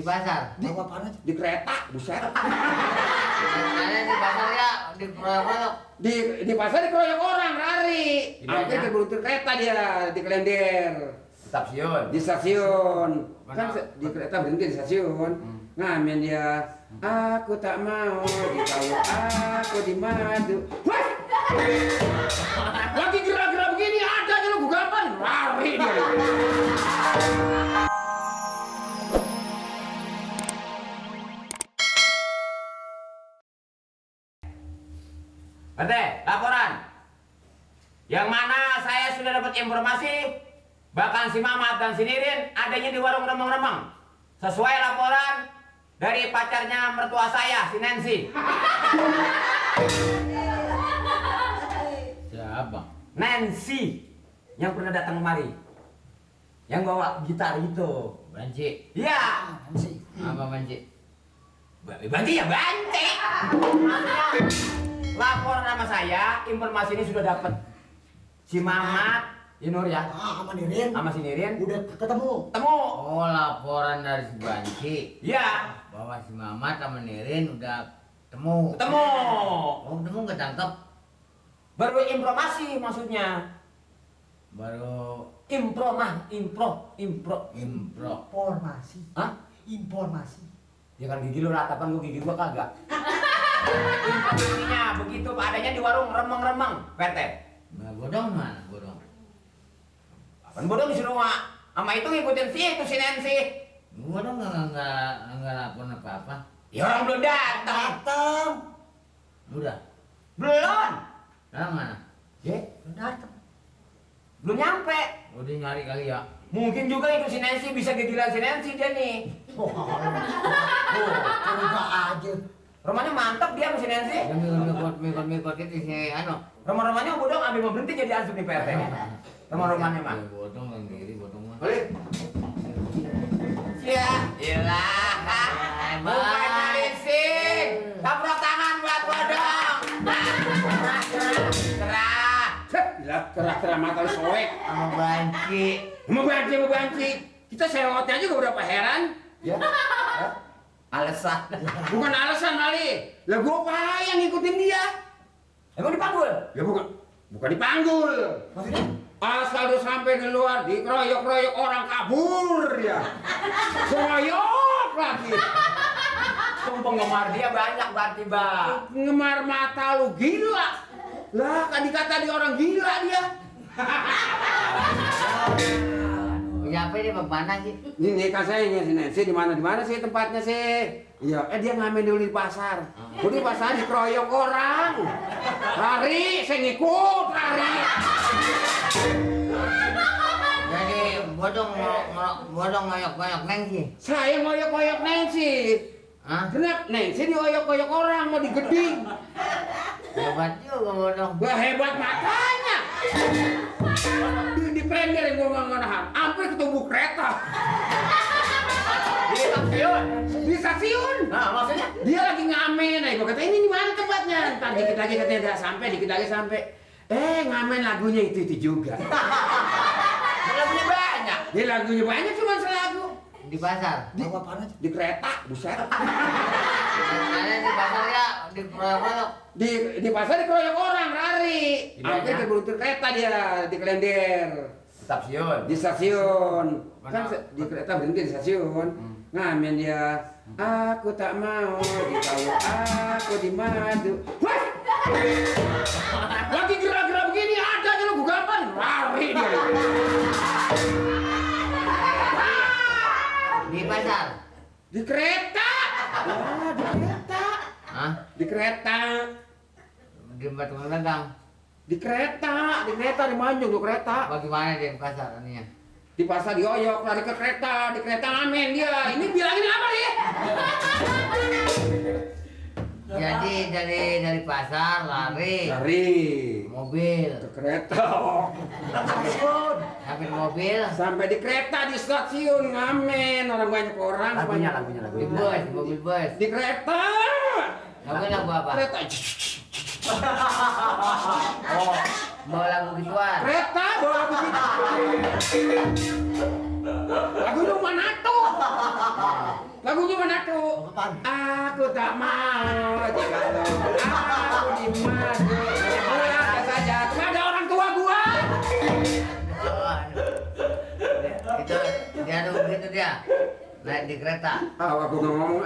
Di pasar. Di kereta, buset. Ada di pasar ya, di proyek-proyek. Di pasar dikeroyok orang, lari. Di mana? Hampir keberuntung kereta dia di Klender. Stasiun. Di stasiun. Kan Mana? di kereta berhenti di stasiun. Ngamen dia. Aku tak mau ditahu, aku di madu. Wah! Lagi gerak-gerak begini ada aja lu gugapan. Lari dia. Ente, laporan. Yang mana saya sudah dapat informasi bahkan si Mamat dan si Nirin adanya di warung remang-remang. Sesuai laporan dari pacarnya mertua saya, si Nancy. Siapa? Nancy yang pernah datang kemari. Yang bawa gitar itu. Banci. Iya. Apa banci? Banci ya banci. Laporan sama saya, informasi ini sudah dapat. Si Mamat, Nur ya, sama Nirin sama si Nirin udah ketemu. ketemu. Oh, laporan dari si Banci Iya, bahwa si Mamat sama Nirin udah ketemu. ketemu. Oh, ketemu ketangkep. Baru informasi maksudnya. Baru Impro. impro. Informasi. Hah? Informasi. Ya kan gigi lu ratapan, gua gigi gua kagak. Intinya begitu adanya di warung remeng-remeng, PT. Nah, bodong mana? Bodong. Apaan bodoh disuruh sama itu ngikutin si Nancy. Bodong nggak lapor apa-apa. Ya orang belum datang. Datang. Udah. Belum. Sekarang mana? Ya, Datang. belum nyampe. Udah nyari kali ya. Mungkin juga itu si Nancy bisa kegilaan si Nancy dia nih. Coba aja. Rumahnya mantap dia sama si Nancy. Udah mikot itu si ano. Rumah-rumahnya bodoh ambil mau berhenti jadi ansur di PRT nya. Rumah-rumahnya mah. Bodong yang diri bodong mah. Boleh. Ya, iyalah. Bukannya leasing. Taplok tangan buat bodong. Cerah. Gila, kerah-kerah mata lu soek. Sama Banci. Mau banci. Kita sewotnya aja udah berapa heran. Ya. Alasan. Bukan alasan kali. Lah gua apa yang ngikutin dia? Emang dipanggul? Ya bukan dipanggul. Maksudnya? Asal lu sampai di luar dikeroyok-keroyok orang kabur ya. Keroyok lagi. Penggemar dia banyak berarti, Bang. Ngemar mata lu gila. Lah kan dikata di orang gila dia. Siapa ini bagaimana sih? Ini kan saya si Nancy di mana sih tempatnya sih? Iya, dia ngamen dulu di pasar. Gua di pasar dikeroyok orang. Lari, saya ngikut lari. Jadi bodong ngoyok Nancy. Saya ngoyok-ngoyok Nancy. Hah? Kenapa Nancy dioyok-oyok orang mau digeding? Hebat juga bodong. Wah hebat makanya. Di Klender yang gua nggak nahan, hampir ketubuh kereta. Di stasiun. Di stasiun. Nah, maksudnya Dia lagi ngamen, gua kata ini di mana tempatnya? Ntar dikit lagi katanya udah sampai, dikit lagi sampai. Ngamen lagunya itu juga. lagunya banyak. Dia lagunya banyak cuma selagu. Di pasar. Bawa apaan aja? Di kereta, buset. Ada di pasar ya, di proyek-proyek. Di pasar dikeroyok orang, lari. Di mana? Hampir keberuntung kereta dia di Klender. Stasiun. Di stasiun. Kan Mana? di kereta berhenti di stasiun. Ngamen dia. Aku tak mau ditahu, aku di madu. Wah! Lagi gerak-gerak begini ada aja lu gugapan. Lari dia. Di pasar. Di kereta. Di kereta. Hah? Di kereta. Di batu dagang. Di kereta di Manjung tuh kereta. Bagaimana di pasar ininya? Di pasar dioyok lari ke kereta, di kereta ngamen dia. Ini bilangin apa nih? Jadi dari pasar lari mobil ke kereta. Stasiun. sampai mobil Sampai di kereta di stasiun ngamen orang banyak orang. Lagunya. di bus mobil bus Di kereta. mobil lagu apa? Kereta. Oh bawa lagu gituan. Kereta bawa lagu gitu. Lagu Lumanato. Lagu gimana tuh? Apaan? Aku tak mau jikalau aku dimadu. Pulang saja, cuma ada orang tua gua. Itu dia tuh begitu dia. Naik di kereta. Aku nggak ngomong.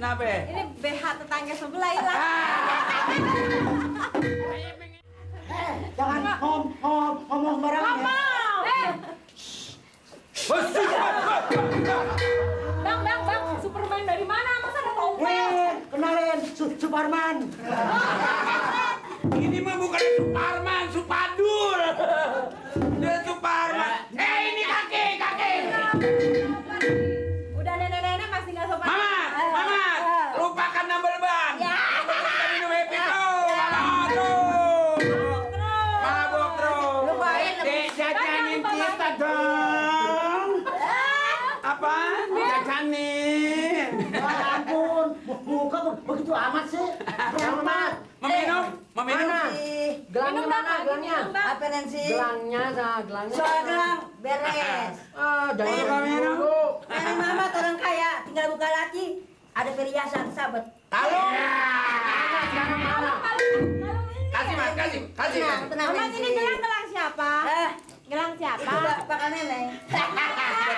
Kenapa? Ini BH tetangga sebelah hilang. Jangan ngomong sembarangan ya. Bang, Superman dari mana? Masa ada topeng? Kenalin, Suparman. Ini mah bukan Suparman, Supadul. Dia Suparman. Ini kakek. Udah nenek-nenek masih nggak sopan. Mama, lupakan nambal ban. Ya. Kita minum happy tuh. Mabok terus. Lupain. Jajanin kita dong. Apa? Jajanin. Ya ampun, muka begitu amat sih. Amat. Meminum? Gelangnya mana? Gelangnya? Apa Nancy? Gelangnya, gelangnya. Soal gelang beres. Jangan minum. Nenek mama orang kaya, tinggal buka lagi. Ada perhiasan sabet. Halo. Kalung ini. Kasih mas, kasih. Tenang, ini gelang siapa? Gelang Itu siapa? bakal neneng. Buat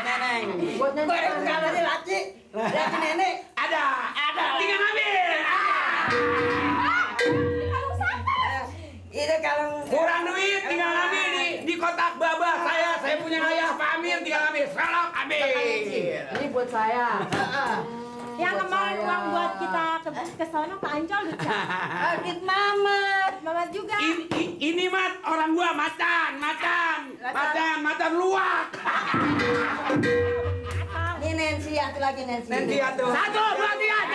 neneng. Buat nanti. Goreng kalau dia laci. Laci nenek. Ada. Tinggal ngambil. Kalung siapa? Itu kalau Kurang duit, tinggal ambil di kotak babah saya punya ayah Pak Amir, tinggal ambil, selok ambil. Ini buat saya. Yang kemarin uang buat kita ke sono ke Ancol Duca. Adit Mamat. Mamat juga. Ini mat orang gua macan luak. Ini Nancy, satu lagi Nancy. Nanti atuh. 1, 2, 3.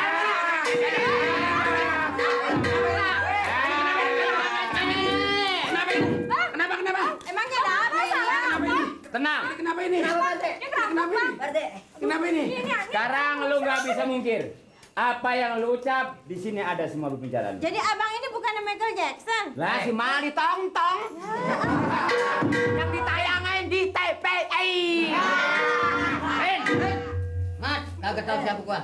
Kenapa? Emangnya ada apa salah apa? Tenang. Kenapa ini? Kenapa ini? Sekarang lu nggak bisa mungkir. Apa yang lu ucap di sini ada semua pembicaraan. Jadi abang ini bukan Michael Jackson. Lah si Mali tong-tong. Yang ditayangin di TPI. Mas, kagak tahu siapa gua.